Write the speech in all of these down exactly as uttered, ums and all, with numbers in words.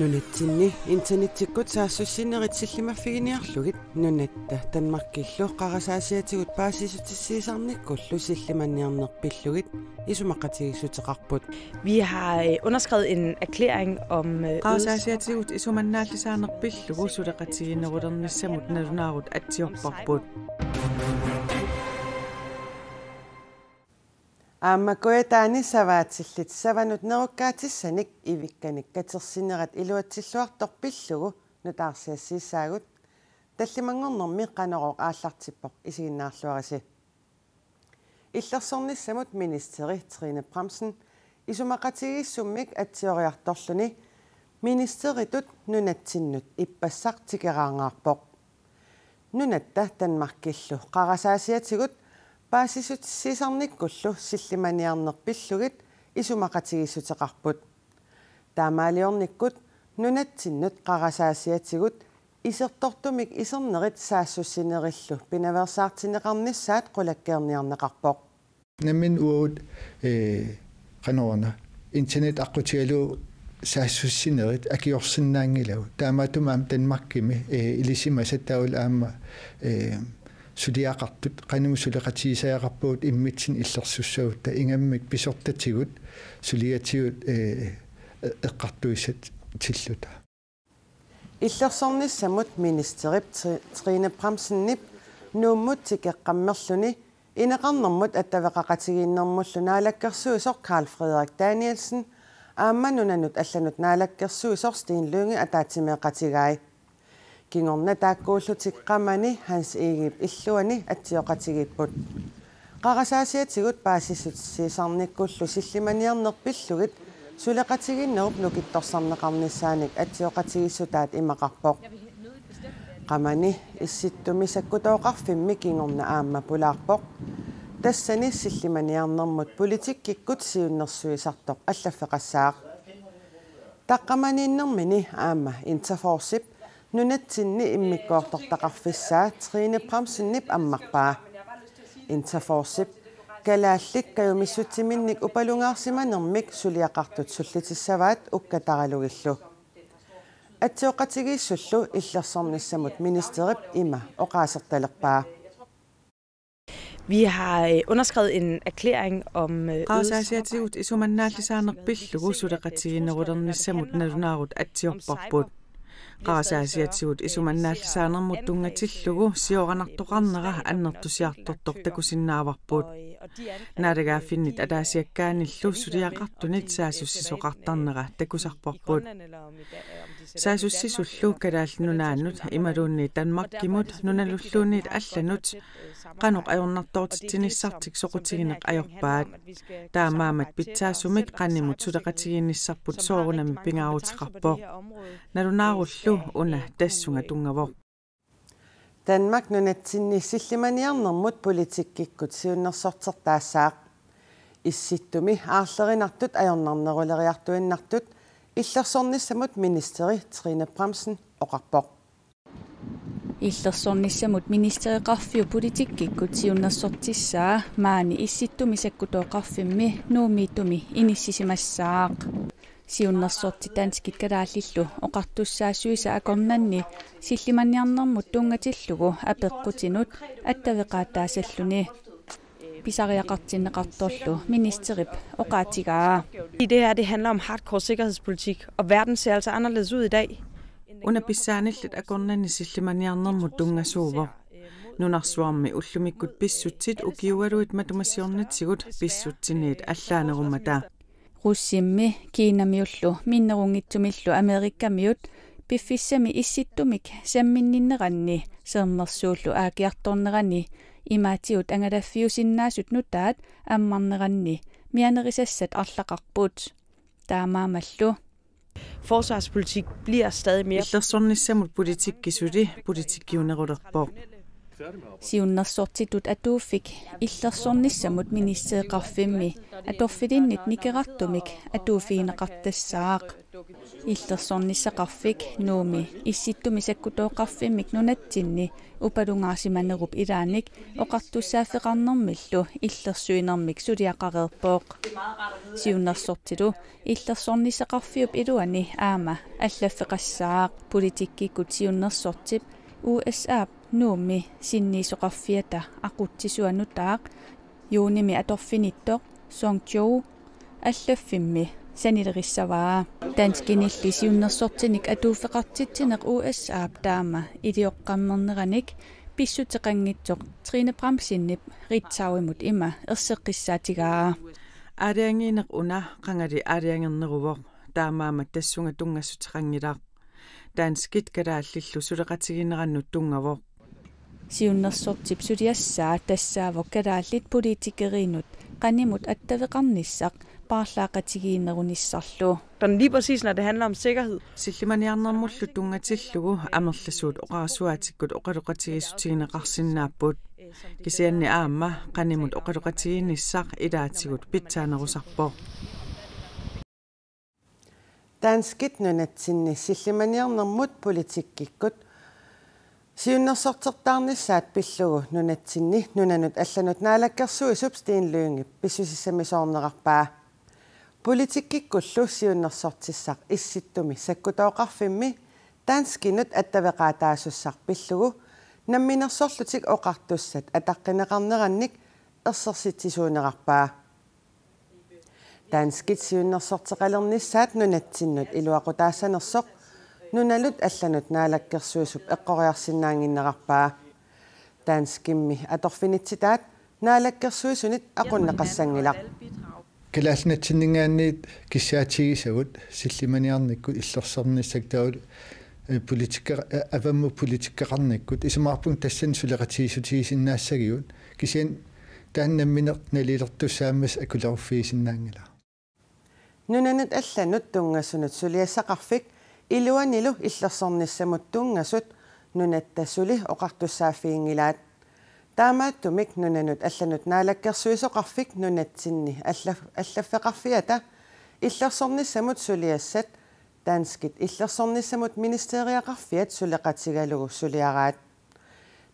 Nunatsinni internettikkut saassussinerit sillimaffiginiarlugit nunatta Danmarkillu qarasaasiatigut paasissutissiisarnikkullu sillimaniarneq pillugit isumaqatigiissuteqarput. Vi har øh, underskrevet en erklæring om øh, øget Qarasaasiatigut isumannaallisaaneq pillugu suleqatigiinnerulernissamut nalunaarut atsiorparput. Aamma Kujataani savaatillit savanut nerukkaatissanik ivikkanik katersinerat iluatsilluartoq pillugu nutaarsiassiissaagut. Tallimanngornermi Qanorooq aallartippoq, isiginnaarluarisi. Illersornissamut ministeri Trine Bramsen isumaqatigiissummik atsioriartorluni ministeritut nunatsinnut ippassaq tikeraangaarpoq. Nunatta Danmarkillu qarasaasiatigut paasissutissiisarnikkullu sillimaniarneq pillugit isumaqatigiissuteqarput. Taamaaliornikkut nunatsinnut qarasaasiatigut isertortumik isernerit saassussinerillu pinaveersaartinneqarnissaat qulakkeerniarneqarpoq. Nammineq uagut, eh, qanoruna, internet aqqutigalugu saassussinerit akiorsinnaanngilagut. Taamaattumik aamma Danmarkimi, eh, ilisimasat taavalu aamma, eh, suliaqartut qanimut suleqatigisariaqarpagut immitsinnut illersussagutta, ingammik pisortatigut suliatigut, eh, eqqartuissatilluta. Illersornissamut ministerip Tri-, Trine Bramsenip Nuummut tikeqqammerluni ineqarnermut attaveqaqatigiinnermullu naalakkersuisoq Karl Frederik Danielsen aamma nunanut allanut naalakkersuisoq Steen Lynge ataatsimeeqatigai. Kingorna taakkuullutik qamani Hans Egedep illuani atsioqatigiipput. Qarasaasiatigut paasissutissiisarnikkullu sillimaniarneq pillugit suleqatigiinnerup nukittorsarneqarnissaanik atsioqatigiissutaat imaqarpoq. Qamani Issittumi sakkutooqarfimmi kingorna aamma pulaarpoq. Tassani sillimaniarnermut politikkikkut siunnersuisartoq allaffeqassaaq. Taqqamaniinnermini aamma Interforcep nunatsinni immikkoortortaqarfissaa Trine Bramsenip ammarpaa. Interforcep kalaallit kajumissutsiminnik upalungaarsimanermik suliaqartut sullitissavaat ukkataralugillu. Atsioqatigiissullu illersornissamut ministerip ima oqaasertalerpaa. Vi har øh, underskrevet en erklæring om øh, øget Qarasaasiatigut isumannaallisaaneq pillugu suleqatigiinnerulernissamut nalunaarut atsiorparput. Qarasaasiatigut isumannaallisaanermut tunngatillugu sioranartoqarnera annertusiartortoq takusinnaavarput. Naalagaaffinnit ataasiakkaanillu suliaqartunit saassussisoqartarnera takusarparput. Saassussisullu Kalaallit Nunaannut imaluunniit Danmarkimut nunalulluunniit allanut qanoq ajornartoortitsinissartik soqutigineq ajorpaat. Taamaammat pitsaasumik qanimut suleqatigiinnissarput soorunami pingaaruteqarpoq. Nalunaarullu una tassunga tunngavoq. Danmark nunatsinni sillimaniarnermut politikkikkut siunnersortertaassaaq. Issittumi aarlerinartut ajornarneruleriartuinnartut illersornissamut ministeri Trine Bramsen oqarpoq. Illersornissamut ministereqarfiup politikkikkut siunnersortissaa maani Issittumi sakkutooqarfimmi Nuummiittumi inissisimassaaq. Siunnersortit danskit kalaallillu oqartussaassuisa akornanni sillimaniarnermut tunngatillugu apeqqutinut attaveqaataasalluni pisariaqartinneqartorlu ministerip oqaatigaa. Fordi det her, det handler om hardcore sikkerhedspolitik, og verden ser altså anderledes ud i dag. Una pissaanillit akornanni sillimaniarnermut tunngasuuvoq. Nunarsuarmi ullumikkut pissutsit ukiugaluit matuma siornatigut pissutsiniit allaanerummata. Russimmi, Kinamiullu, minnerunngitsumillu Amerikamiut piffissami Issittumik samminninneranni sermersuullu aakiartornerani imaatigut angalaffiusinnaasut nutaat ammarneranni mianerisassat arlaqarput. Taamaammallu Forsvarspolitik bliver stadig mere. Illersornissamut politikki suli politikkiunerulerpoq. Siunnersortitut atuuffik illersornissamut ministereqarfimmi atorfilinnit nikerartumik atuuffigineqartassaaq. Illersornissaqarfik Nuummi Issittumi Sakkutooqarfimmik nunatsinni upalungaarsimanerup ilaannik oqartussaaffeqarnermillu illersuinermik suliaqareerpoq. Siunnersortilu illersornissaqarfiup iluani aamma allaffeqassaaq. Politikkikkut siunnersortip U S A-p Nuummi sinniisoqarfiata aqutsisua nutaaq juunimi atorfinittoq Song Joe allaffimmi sanilerissavaa. Danskinilli siunnersortinik atuuffeqartitsineq U S A-p taama ilioqqammernerannik pissuteqanngitsoq Trine Bramsenip Ritzaumut ima erseqqissaatigaa. Aalajangiineq una qangali aalajangerneruvoq, taamaammat tassunga tunngassuteqanngilaq. Danskit kalaallillu suleqatigiinnerannut tunngavoq. Siunnersortip suliassaa tassaavoq kalaallit politikeriinut qanimut attaveqarnissaq paarlaaqatigiinnerunissarlu. Sådan lige præcis, når det handler om sikkerhed. Sillimaniarnermullu tunngatillugu amerlasuut oqarasuaatikkut oqaloqatigiissutigineqarsinnaapput. Kisianni aamma qanimut oqaloqatigiinnissaq ilaatigut pitsaanerusarpoq. Danskit nunatsinni sillimaniarnermut politikkikkut siunnersortertaarnissaat pillugu nunatsinni nunanut allanut naalakkersuisup Steen Lyngep pissusissamisoornerarpaa. Politikkikkullu siunnersortissaq Issittumi Sakkutooqarfimmi danskinut attaveqaataasussaq pillugu namminersorlutik oqartussat ataqqineqarnerannik ersersitsisuunerarpaa. Danskit siunnersorteqalernissaat nunatsinnut iluaqutaassanersoq nunanut allanut naalakkersuisup eqqoriarsinnaannginnerarpaa. Danskimmi atorfinitsitaat naalakkersuisunit aqunneqassanngilaq. Kalaallit Nunatsinninngaanniit kissaatigisagut sillimaniarnikkut illersornissaq taavalu, eh, politiker-, eh, avammut politikkeqarnikkut isumaqarpunga tassani suleqatigiissutigisinnaassagigut, kisianni taanna nammineq nalilertussaammat akuleruffigisinnaanngilaq. Nunanut allanut tunngasunut suliassaqarfik iluanilu illersornissamut tunngasut nunatta suli oqartussaaffiginngilaat. Taamaattumik nunanut allanut naalakkersuisoqarfik nunatsinni alla-, allaffeqarfiata illersornissamut suliassat danskit illersornissamut ministeriaqarfiat suleqatigalugu suliaraat.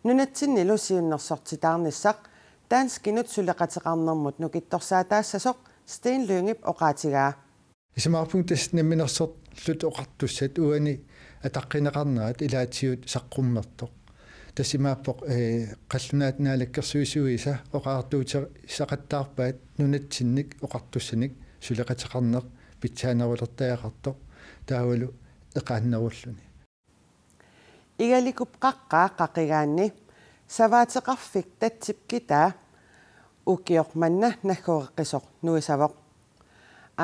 Nunatsinnilu siunnersortitaarnissaq danskinut suleqateqarnermut nukittorsaataassasoq Steen Lyngep oqaatigaa. Isumaqarpunga tassa namminersorlutik oqartussat uani ataqqineqarnerat ilaatigut saqqummertoq. Tassa imaappoq, eh, qallunaat naalakkersuisuisa oqariartuuteqattaarpaat nunatsinnik oqartussanik suleqateqarneq pitsaanerulertariaqartoq taavalu eqaannerulluni. Igalikup qaqqaa qaqigaanni savaateqarfik Tatsip kitaa ukioq manna naggoreqqisoq nuisavoq.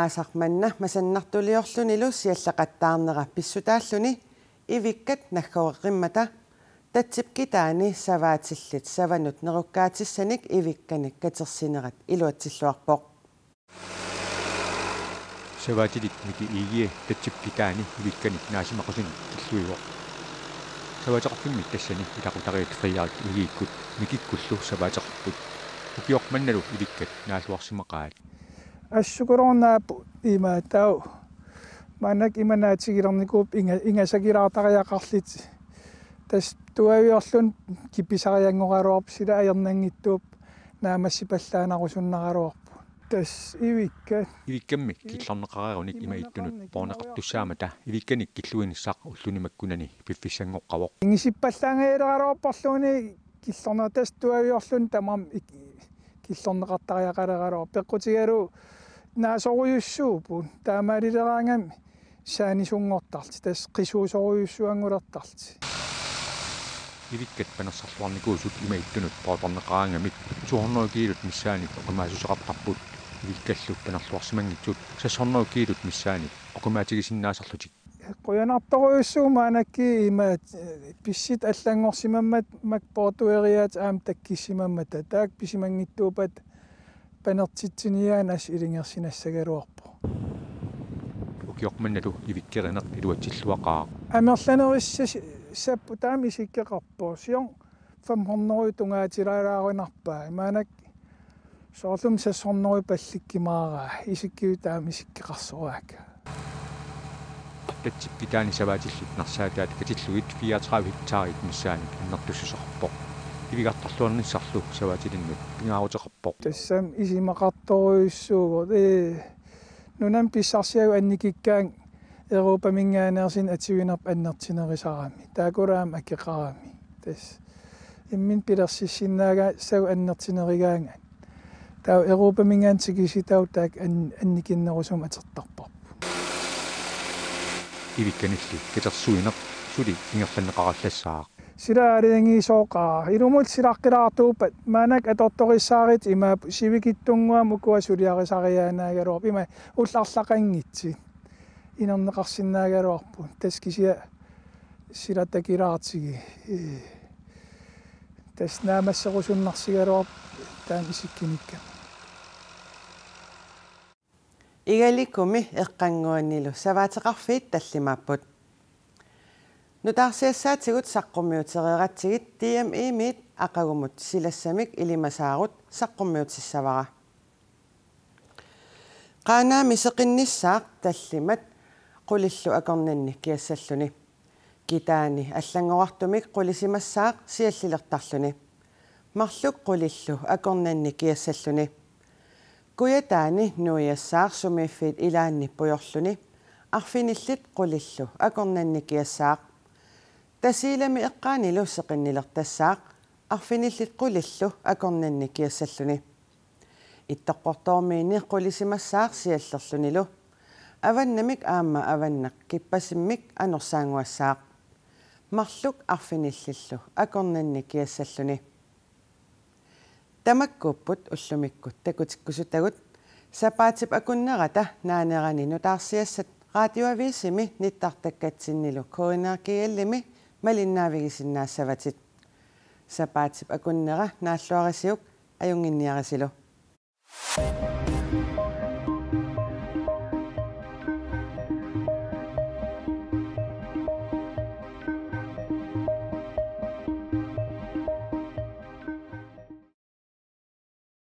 Aasaq manna masannartuliorlunilu sialleqattaarnera pissutaalluni ivikkat naggoreqqimmata Tatsip kitaani savaatillit savanut nerukkaatissanik ivikkanik katersinerat iluatsilluarpoq. Savaatilik Miki Egede Tatsip kitaani ivikkanik naasimaqusinik killuivoq. Savaateqarfimmi tassani ilaqutariit Frederik Egedekkut Mikikkullu savaateqarput. Ukioq mannalu ivikkat naalluarsimaqaat. Assukuloornaapput imaattoq. Maannakkut ima naatigilernikuupput inga-, ingasakilaartariaqarlutik. Tassa tuaviorluni kipisarianngoraluarpoq, sila ajornanngitsuupput naammassipallaannarusunnaraluarpoq. Tassa ivikkat. Ivikkanik killorneqareerunik ima ittunut poorneqartussaammata ivikkanik killuinissaq ulluni makkunani piffissanngoqqavoq. Ingisipallaanngajaleraluarporluunniit killorneq-, tassa tuaviorluni tamarmik ik-, killorneqartariaqaleraluarpoq. Peqqutigalugu naasorujussuupput. Taamaalileraangamik saanisunngortarlutik, tassa qisuusorujussuanngulertarlutik. Ivikkat panersorluarnikuusut ima ittunut poortorneqaraangamik to hundrede kiilut missaannik oqimaassuseqartarput. Ivikkallu panerluarsimanngitsut seks hundrede kiilut missaannik oqimaatigisinnaasarlutik. Qujanartorujussuuvoq maannakkut ima, eh, pissutit allanngorsimammata makku poortueriaatsit aamma takkussimammata, taakku pisimanngitsuuppata panertitsiniaannaq ilungersunassaagaluarpoq. Ukioq mannalu ivikkerineq iluatsilluaqaaq. Amerlanerussapput taama isikkoqarpoq. Siorna fem hundrede tungaatilaarunarpaa. Imaannak soorlumi seks hundrede pallikkimaarpaa. Isikkiup taama isikkoqarsoraakka. Arlatsip kitaani savaatillit narsaataat katillugit fireogtredive hektarit missaannik annertussuseqarpoq. Ivigartarluarnissarlu savaatilinnut pingaaruteqarpoq. Tassami isumaqartorujussuuvoq. Ee, nunami pissarsiagut annikikkaangat Europaminngaanneersunik atuinerput annertunerusarami. Taakkulu aamma akeqarami. Tassa imminut pilersissinnaagassat annertunerugaangat. Taava Europaminngaanniit tikisitagut taakku an-, annikinnerusumik atortarparput. Ivikkanilli katersuineq suli ingerlanneqarallassaaq. Sila aalajangiisooqaaq. Ilumut silaqqilaartuuppat maannakkut atortorissaarutit imaapput sivikitsunnguamik ukua suliarisariaannaagaluarput. Ima ullut arlaqanngitsut inerneqarsinnaagaluarput. Tassa kisianni sila takilaartigit. Ee. Tassa naammasserusunnarsigaluarpoq taanna isikkinikkami. Igalikumi eqqannguanilu savaateqarfiit tallimaapput. Nutaarsiassaatigut saqqummiutereeratsigit D M I-miit aqagumut silassamik ilimasaarut saqqummiutissavara. Qaanaami seqinnissaaq tallimat qulillu akornanni kiassalluni. Kitaani allanngorartumik qulisimassaaq siallilertarluni. Marluk qulillu akornanni kiassalluni. Kujataani nuiassaaq sumiiffiit ilaanni pujorluni. Arfinillit qulillu akornanni kiassaaq. Tasiilami eqqaanilu seqinnilertassaaq. Arfinillit qulillu akornanni kiassalluni. Ittoqqortoormiini qulisimassaaq siallerlunilu. Avannamik aamma avannaq kippasimmik anorsaannguassaaq. Marluk arfinillillu akornanni kiassalluni. Tamakkuupput ullumikkut takutikkusutagut. Sapaatip akunnerata naanerani nutaarsiassat Radioavisimi nittartakkatsinnilu K N R G L-imi malinnaavigisinnaassavat. Sapaatip akunnera naalluarisiuk, ajunnginniarisilu.